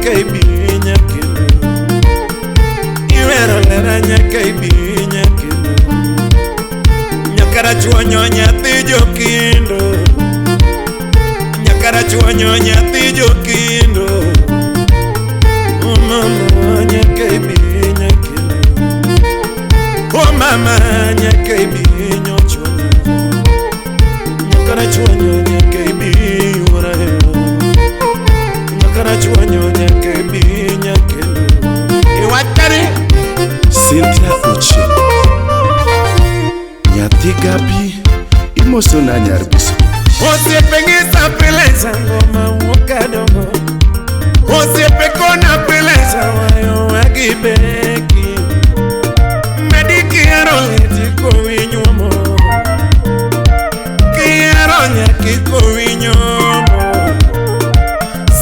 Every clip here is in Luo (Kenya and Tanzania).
nyaka ibi nyakendo. Iwero lera nyaka ibi nyakendo. Nyakarachuonyo nyathi jokindo. Nyakarachuonyo nyathi jokindo. Oh mama nyaka ibi nyakendo. Oh mama nyaka ibi nyochuonyo. Nyakarachuonyo nyaka ibi urayo. Nyakarachuonyo nyaka ibi nyakendo. Iwachari Cynthia Ochieng. Nyathi Gabi imoso na nyar Biso. Osiepe ng'isa pile ngoma wuok kadongo. Osiepe kona pile wayo wagi beki. Medi kihero leti kowi nyuomo. Kihero nyaki kowi nyomo.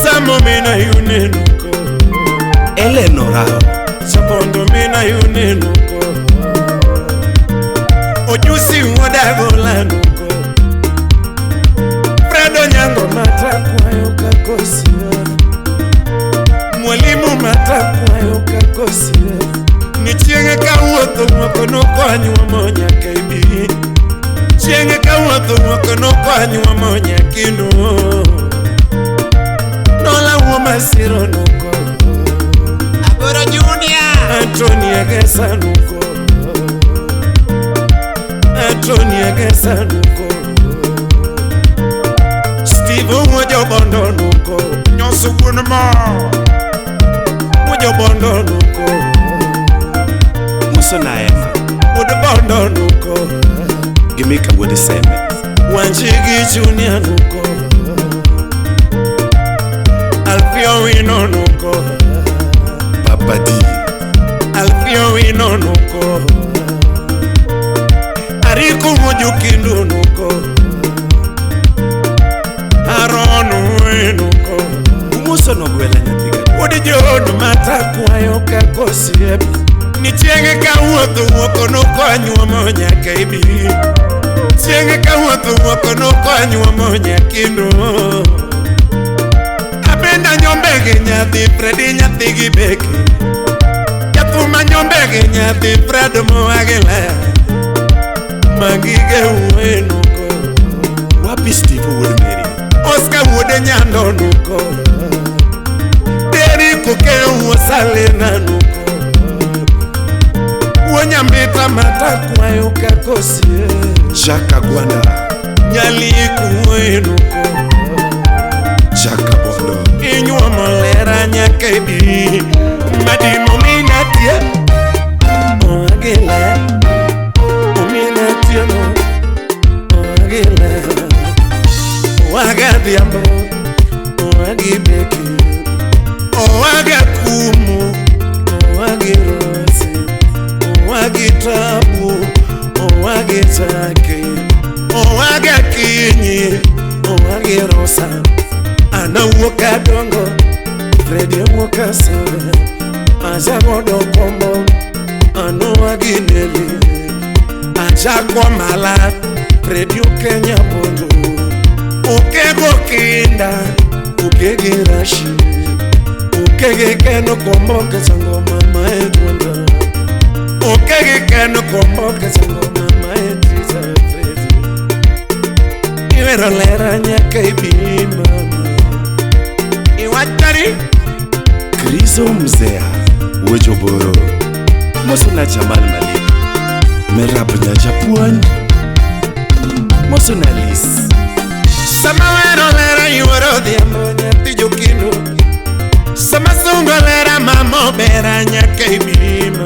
Samo mina yunenuko. Ellen Orao. Sapondo mina yunenuko. Ojusi wuoda golanuko. Fredo Nyango matakwayo kakosia. Mwalimu matakwayo kakosia. Ni chienge kawuotho moko nokonyuomo nyaka ibi. Chienge kawuotho moko nokonyuomo nyakino. Nola wuo masiro nuko. Agoro Junior. Anthony Agesa nuko. Anthony Agesa nuko. Steve Wuojo Bondo nuko. Nyoso wuon mo. Wuojo Bondo nuko. Moso na Emma. Wuod Bondo nuko. Gi Mika wuod Seme. Wanjigi Junior nuko. Alfio Wino nuko. Papa D. Alfio Wino nuko. Ariko Wuojo Kindu nuko. Aron Wuoyo nuko. Umoso nogwela nyathi Gabi. Wuod John matakwayo kakosiep. Ni chienge kawuotho wuoko nokonyuomo nyaka ibi. Chienge kawuotho wuoko nokonyuomo nyakino. Abenda nyombe gi nyathi Fredi nyathi gi Beki. Jathuma nyombe gi nyathi Fred moagila. Magige wuoyo nuko. Wapi Steve wuod Mary. Oscar wuod Nyando nuko. Deriko Okeyo wuo Salena nuko. Wuo Nyambita matakwayo kakosie. Jacques Agwanda. Nyaliku wuoyo nuko. Jacques Bondo. Inyuomo lera nyaka ibi. Madimo minatie. Oagila. Ominatie no. Oagila. Oaga dhiambo. Oagi beki. Oaga kumu. Oagi rosi. Oagi tabu. Oagi take. Oaga kinyi. Oagi rosa. Anawuok adongo. Fredi wuok asere. Ajagodo kombo. Anowagi neli. Achako mala. Fredi Okenya bondo. Okego kinda. Okegi rashi. Okege keno kombo kesango mama edwanda. Okege keno kombo kesango mama edriza Fredi. Iwero lera nyaka ibi mama. Iwachari Krizo Mzea Wejoboro. Moso na Jamal Malik. Merab Nyajapuan. Moso na Liz. Sama wero lera iwero dhiambo nyathi jokindo. Sama sungo lera mama obera nyaka ibi mama.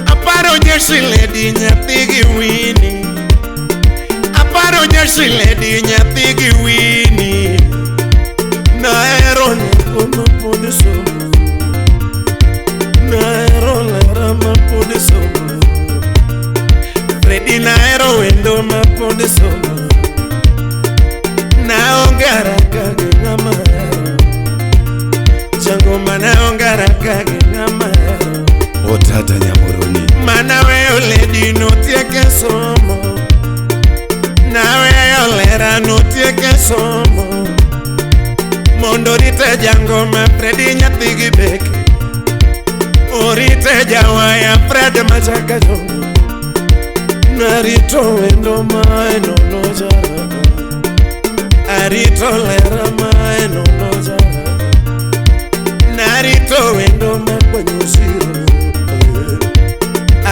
Aparo jeshi lady nyathi gi Winnie. Aparo jeshi lady nyathi gi Winnie. Nahero nyako mapod somo. Nahero lera mapod somo. Fredi nahero wendo mapod somo. Naonge haraka gi ng'ama ahero. Jangoma naonge haraka gi ng'ama ahero. Otata Nyamoroni. Mana weyo lady notieke somo. Naweyo lera notieke somo. Mondo rite jangoma Fredi nyathi gi beke. Orite jawaya Fred machaka jongo. Narito wendo maeno no jara. Arito lera maeno no jara. Narito wendo makwanyo siro.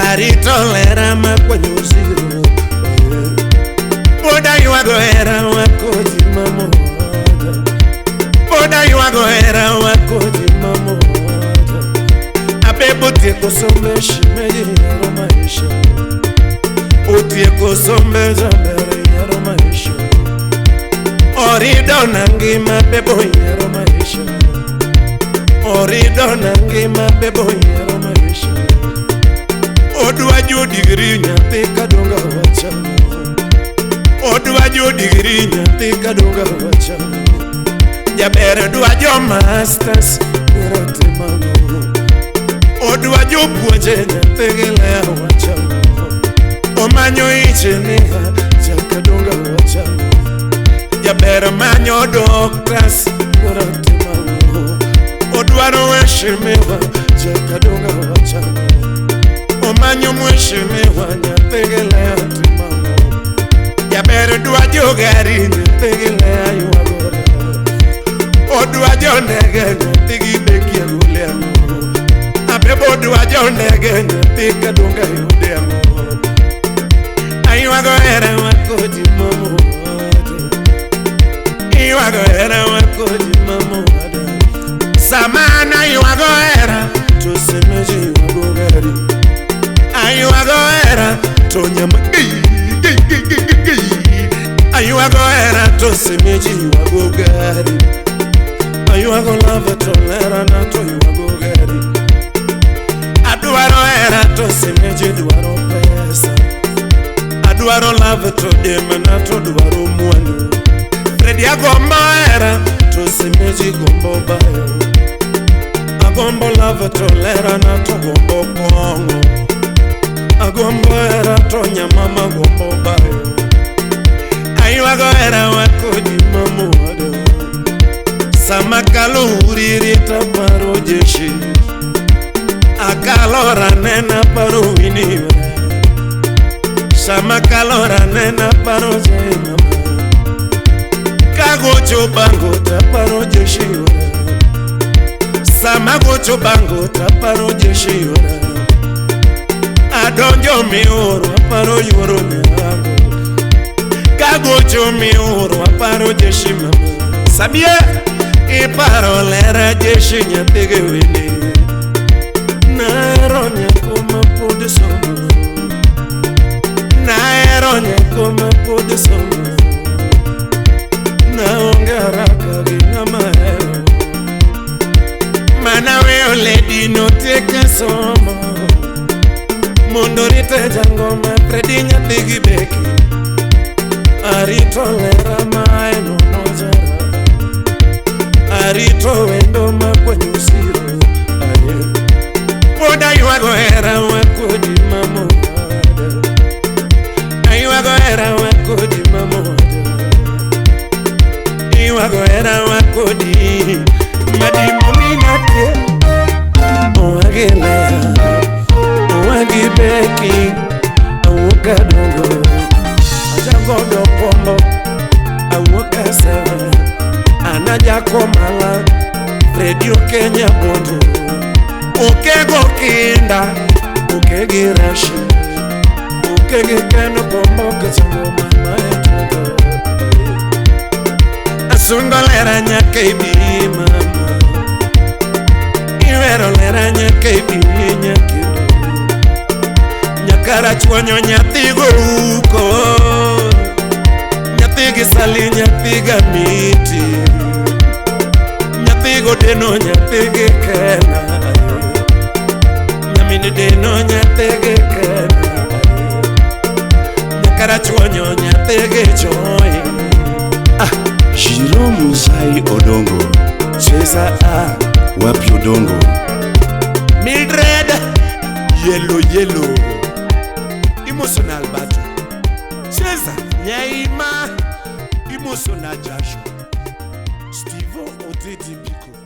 Arito lera makwanyo siro. Boda ywago hera wakodi mamoda. Boda ywago hera wakodi mamoda. Abebo tieko sombe shime yero maisha. Otieko sombe jambere yero maisha. Orido nangima bebo yero maisha. Orido nangima bebo yero maisha. Odwa jo digri nyathi kadonga wacha. Odwa jo digri nyathi kadonga wacha. Jaber dwa jo masters mano. Odwa jo puonje nyathi gi ler wacha. Omanyo iche niha jakadonga wacha. Jaber manyo doctors mano. Odwaro weshimiwa jakadonga wacha. Omanyo mheshimiwa nyathi gi ler mano. Jaber dwa jo gari nyathi gi ler ywagore. Odwa jo ndege nyathi gi beki agule ang'o. Abebo dwa jo ndege nyathi kadonga yude ang'o. Aywago hera wakodi mamoda. Aywago hera wakodi mamoda. Samana aywago hera to semeji ywago gari. Aywago hera to nyama Aywago hera to semeji ywago gari. Aywago lava to lera na to ywago gari. Adwaro hera to semeji dwaro pesa. Adwaro lava to dema na to dwaro mwandu. Fredi agombo hera to semeji gombo bayo. Agombo lava to lera na to gombo kong'o. Agombo hera to nyamama gombo bayo. Aywago hera wakodi mamodo. Sama kalo uriri taparo jeshi. Akalo ranena paro wini. Sama kalo ranena paro jai mama. Kagocho bango taparo jeshi ora. Sama gocho bango taparo jeshi ora. Adonjo mioro aparo yuoro nyango. Kagocho mioro aparo jeshi mama. Sabie iparo lera jeshi nyathi gi wini. Nahero nyako mapod somo. Nahero nyako mapod somo. Naonge haraka gi ng'ama ahero. Mana weyo lady no tieke somo. Mondo rite jangoma Fredi nyathi gi beki. Arito lera maeno no jara. Arito wendo makwanyo siro. Aye. Pod aywago hera wakodi mamoda. Aywago hera wakodi mamoda. Aywago hera wakodi madimo minate. Owagi lera, owagi beki, awuok adongo. Ajangodo kombo, awuok asewe. Anajakomala, Fredi Okenya bondo. Okego kinda, okegi rashi. Okegi keno kombo kachango mama etugo. Asungo lera nyaka ibi mama. Iwero lera nyaka ibi nyakido. Nyakarachuonyo nyathi goruko. Nyathi gi sali nyathi gamiti. Nyathi godeno nyathi gi kena. Nyamin deno nyathi gi kena. Nyakarachuonyo nyathi gi joy. Jerome Mzai Odongo. Cheza a wapi Odongo. Mildred Yellow Yellow. Emotional battle. Cheza Nyaima. Emotional Joshua. Steve Didi biko.